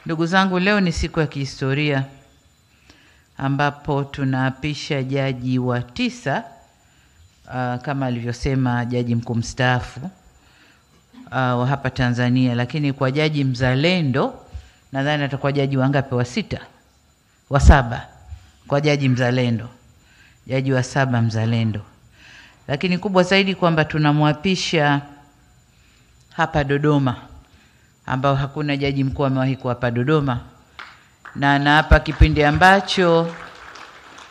Ndugu zangu, leo ni siku ya kihistoria ambapo tunaapisha jaji wa 9, kama alivyosema jaji mkuu mstaafu wa hapa Tanzania, lakini kwa jaji mzalendo nadhani atakuwa jaji wangapi? Wa 6, wa 7 kwa jaji mzalendo, jaji wa 7 mzalendo. Lakini kubwa zaidi kwamba tunamwapisha hapa Dodoma, ambao hakuna jaji mkuu amewahi kuwa hapa Dodoma, na hapa kipindi ambacho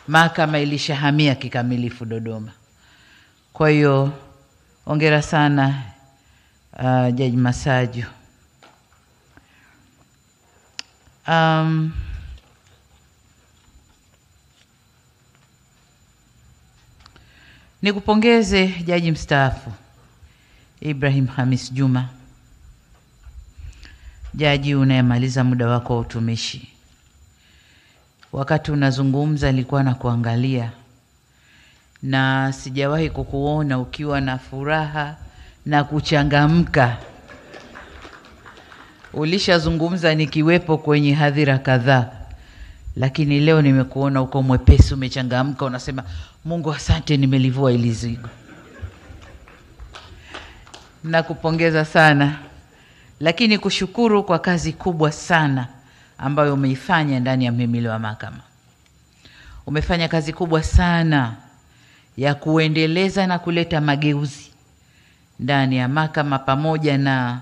mahakama ilishahamia kikamilifu Dodoma. Kwa hiyo hongera sana Jaji Masaju. Nikupongeze jaji mstaafu Ibrahim Hamis Juma, jaji unayemaliza muda wako wa utumishi. Wakati unazungumza nilikuwa na kuangalia, na sijawahi kukuona ukiwa na furaha na kuchangamka. Ulishazungumza nikiwepo kwenye hadhira kadhaa, lakini leo nimekuona uko mwepesi, umechangamka, unasema Mungu asante, nimelivua hili zigo. Nakupongeza sana, lakini kushukuru kwa kazi kubwa sana ambayo umeifanya ndani ya mhimili wa mahakama. Umefanya kazi kubwa sana ya kuendeleza na kuleta mageuzi ndani ya mahakama, pamoja na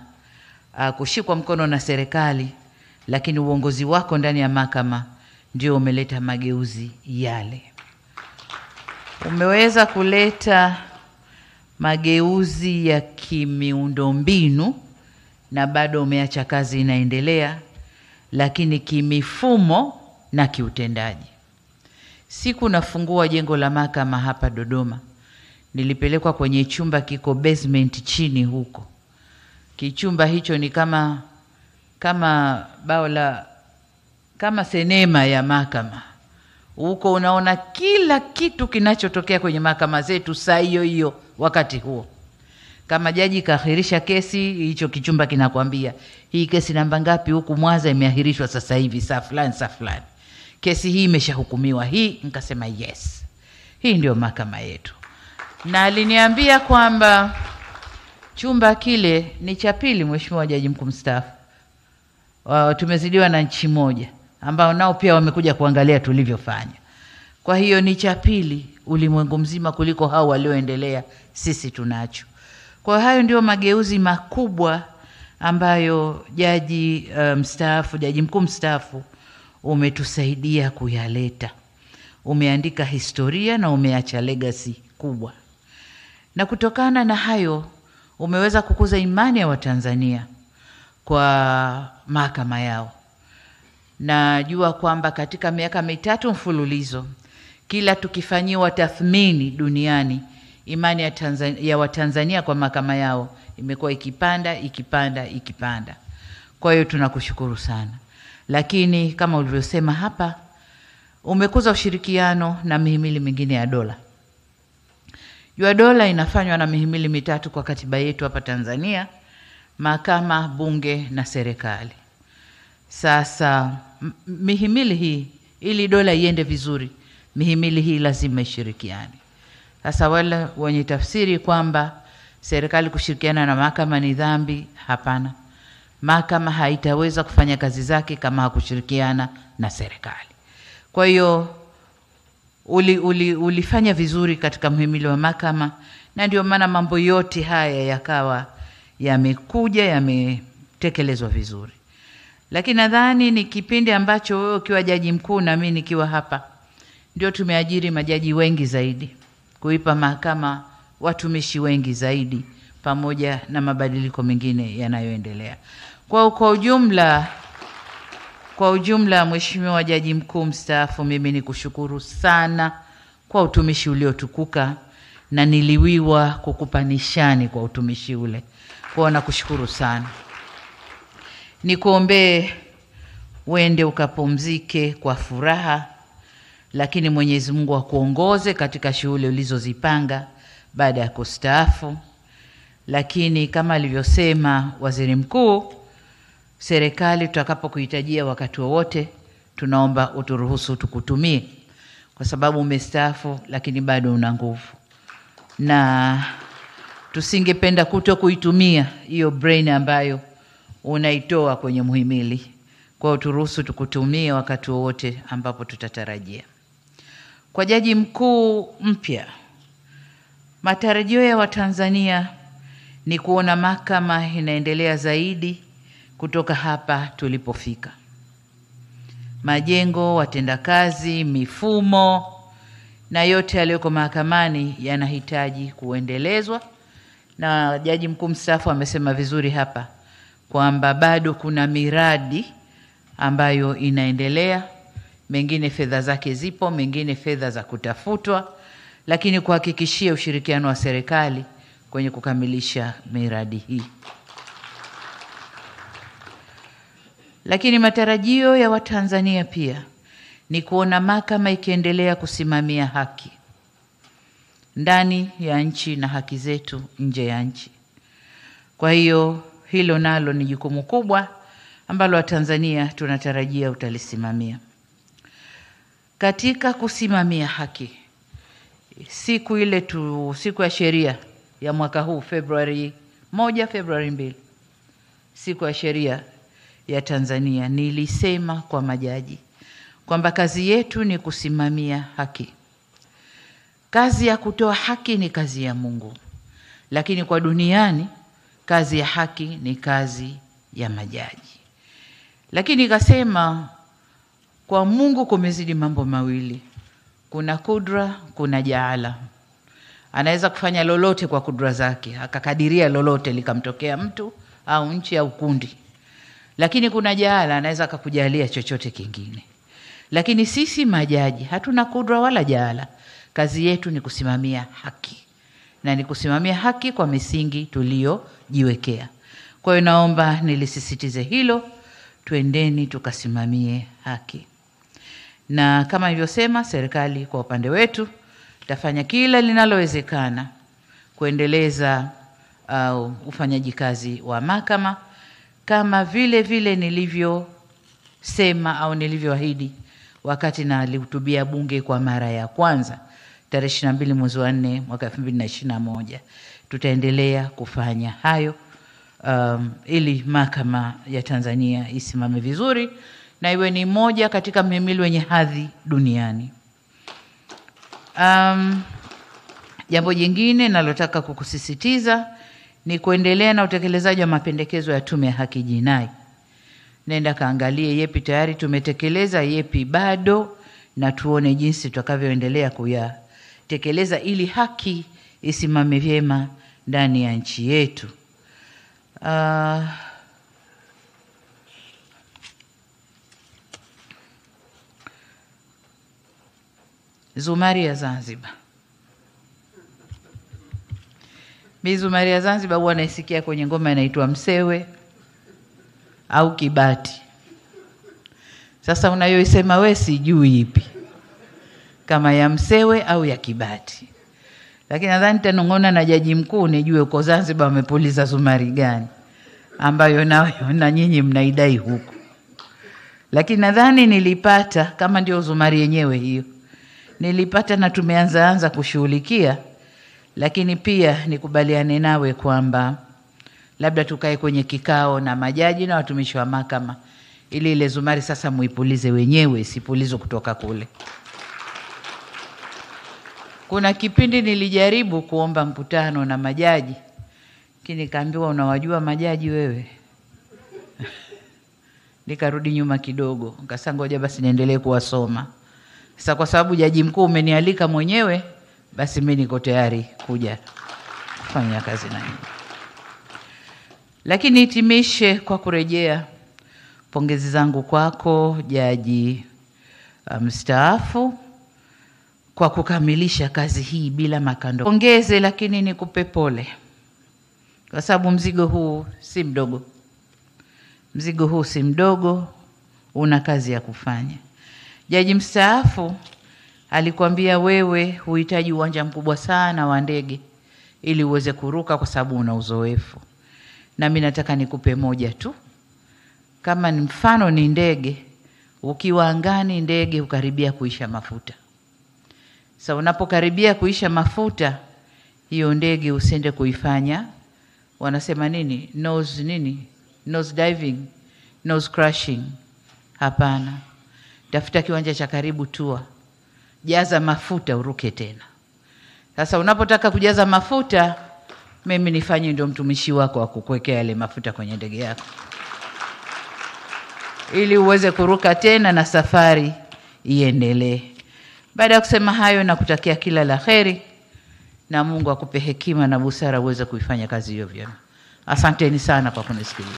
kushikwa mkono na serikali, lakini uongozi wako ndani ya mahakama ndio umeleta mageuzi yale. Umeweza kuleta mageuzi ya kimiundombinu na bado umeacha kazi inaendelea, lakini kimifumo na kiutendaji. Siku nafungua jengo la mahakama hapa Dodoma, nilipelekwa kwenye chumba kiko basement chini huko. Kichumba hicho ni kama bao la, kama sinema ya mahakama. Huko unaona kila kitu kinachotokea kwenye mahakama zetu saa hiyo hiyo wakati huo. Kama jaji kaahirisha kesi, hicho kichumba kinakwambia hii kesi namba ngapi huku Mwanza imeahirishwa sasa hivi saa fulani saa fulani. Kesi hii imeshahukumiwa hii. Nikasema yes, hii ndio mahakama yetu. Na aliniambia kwamba chumba kile ni cha pili, Mheshimiwa Jaji Mkuu Mstaafu. Tumezidiwa na nchi moja ambao nao pia wamekuja kuangalia tulivyofanya. Kwa hiyo ni cha pili ulimwengu mzima kuliko hao walioendelea, sisi tunacho. Kwa hayo ndio mageuzi makubwa ambayo jaji mstaafu, jaji mkuu mstaafu umetusaidia kuyaleta. Umeandika historia na umeacha legacy kubwa. Na kutokana na hayo umeweza kukuza imani ya Watanzania kwa mahakama yao. Najua kwamba katika miaka 3 mfululizo kila tukifanyiwa tathmini duniani, imani ya Watanzania kwa mahakama yao imekuwa ikipanda, ikipanda, ikipanda. Kwa hiyo tunakushukuru sana. Lakini kama ulivyosema hapa, umekuza ushirikiano na mihimili mingine ya dola. Jua dola inafanywa na mihimili 3 kwa katiba yetu hapa Tanzania: mahakama, bunge na serikali. Sasa mihimili hii, ili dola iende vizuri, mihimili hii lazima ishirikiane. Sasa wale wenye tafsiri kwamba serikali kushirikiana na mahakama ni dhambi, hapana. Mahakama haitaweza kufanya kazi zake kama hakushirikiana na serikali. Kwa hiyo ulifanya vizuri katika mhimili wa mahakama, na ndio maana mambo yote haya yakawa yamekuja, yametekelezwa vizuri. Lakini nadhani ni kipindi ambacho wewe ukiwa jaji mkuu na mimi nikiwa hapa, ndio tumeajiri majaji wengi zaidi, kuipa mahakama watumishi wengi zaidi, pamoja na mabadiliko mengine yanayoendelea. Kwa ujumla, Mheshimiwa Jaji Mkuu Mstaafu, mimi nikushukuru sana kwa utumishi uliotukuka, na niliwiwa kukupa nishani kwa utumishi ule. Kwa nakushukuru sana. Nikuombee uende ukapumzike kwa furaha, lakini Mwenyezi Mungu akuongoze katika shughuli ulizozipanga baada ya kustaafu. Lakini kama alivyosema Waziri Mkuu, Serikali tutakapokuhitajia wakati wowote, tunaomba uturuhusu tukutumie, kwa sababu umestaafu lakini bado una nguvu, na tusingependa kuto kuitumia hiyo brain ambayo unaitoa kwenye muhimili. Kwa hiyo turuhusu tukutumie wakati wowote ambapo tutatarajia. Kwa jaji mkuu mpya, matarajio ya Watanzania ni kuona mahakama inaendelea zaidi kutoka hapa tulipofika. Majengo, watendakazi, mifumo na yote yaliyoko mahakamani yanahitaji kuendelezwa, na jaji mkuu mstaafu amesema vizuri hapa kwamba bado kuna miradi ambayo inaendelea, mengine fedha zake zipo, mengine fedha za kutafutwa, lakini kuhakikishia ushirikiano wa serikali kwenye kukamilisha miradi hii. Lakini matarajio ya Watanzania pia ni kuona mahakama ikiendelea kusimamia haki ndani ya nchi na haki zetu nje ya nchi. Kwa hiyo hilo nalo ni jukumu kubwa ambalo Watanzania tunatarajia utalisimamia. Katika kusimamia haki, siku ile tu, siku ya sheria ya mwaka huu Februari 1, Februari 2, siku ya sheria ya Tanzania, nilisema kwa majaji kwamba kazi yetu ni kusimamia haki. Kazi ya kutoa haki ni kazi ya Mungu, lakini kwa duniani kazi ya haki ni kazi ya majaji. Lakini ikasema kwa Mungu kumezidi mambo mawili, kuna kudra, kuna jaala. Anaweza kufanya lolote kwa kudra zake, akakadiria lolote likamtokea mtu au nchi au kundi. Lakini kuna jaala, anaweza akakujalia chochote kingine. Lakini sisi majaji hatuna kudra wala jaala. Kazi yetu ni kusimamia haki, na ni kusimamia haki kwa misingi tuliyojiwekea. Kwa hiyo naomba nilisisitize hilo, tuendeni tukasimamie haki. Na kama nilivyosema, serikali kwa upande wetu tafanya kila linalowezekana kuendeleza ufanyaji kazi wa mahakama, kama vile vile nilivyosema au nilivyoahidi wakati nalihutubia bunge kwa mara ya kwanza tarehe 22 mwezi wa 4 mwaka 2021. Tutaendelea kufanya hayo ili mahakama ya Tanzania isimame vizuri na iwe ni moja katika mhimili wenye hadhi duniani. Jambo jingine nalotaka kukusisitiza ni kuendelea na utekelezaji wa mapendekezo ya Tume ya Haki Jinai. Nenda kaangalie yepi tayari tumetekeleza, yepi bado, na tuone jinsi tutakavyoendelea kuyatekeleza ili haki isimame vyema ndani ya nchi yetu. Zumari ya Zanzibar. Mi zumari ya Zanzibar huwa naisikia kwenye ngoma inaitwa Msewe au Kibati. Sasa unayoisema we sijui ipi, kama ya Msewe au ya Kibati. Lakini nadhani nitanong'ona na jaji mkuu nijue uko Zanzibar wamepuliza zumari gani ambayo nayo na nyinyi mnaidai huku. Lakini nadhani nilipata kama ndio zumari yenyewe hiyo. Nilipata na tumeanza kushughulikia. Lakini pia nikubaliane nawe kwamba labda tukae kwenye kikao na majaji na watumishi wa mahakama ili ile zumari sasa muipulize wenyewe, isipulizwe kutoka kule. Kuna kipindi nilijaribu kuomba mkutano na majaji, lakini nikaambiwa unawajua majaji wewe. Nikarudi nyuma kidogo, nikasema ngoja basi niendelee kuwasoma. Sasa kwa sababu jaji mkuu umenialika mwenyewe, basi mimi niko tayari kuja kufanya kazi na nyinyi. Lakini nihitimishe kwa kurejea pongezi zangu kwako jaji mstaafu kwa kukamilisha kazi hii bila makando. Pongeze, lakini nikupe pole, kwa sababu mzigo huu si mdogo. Mzigo huu si mdogo, una kazi ya kufanya. Jaji mstaafu alikwambia wewe huhitaji uwanja mkubwa sana wa ndege ili uweze kuruka kwa sababu una uzoefu. Na mimi nataka nikupe moja tu. Kama ni mfano ni ndege, ukiwa angani ndege hukaribia kuisha mafuta. Sasa unapokaribia kuisha mafuta, hiyo ndege usiende kuifanya, wanasema nini? Nose nini? Nose diving, nose crushing. Hapana. Tafuta kiwanja cha karibu, tua, jaza mafuta, uruke tena. Sasa unapotaka kujaza mafuta, mimi nifanye ndio mtumishi wako wa kukuwekea yale mafuta kwenye ndege yako, ili uweze kuruka tena na safari iendelee. Baada ya kusema hayo, nakutakia kila la kheri na Mungu akupe hekima na busara uweze kuifanya kazi hiyo vyema. Asanteni sana kwa kunisikiliza.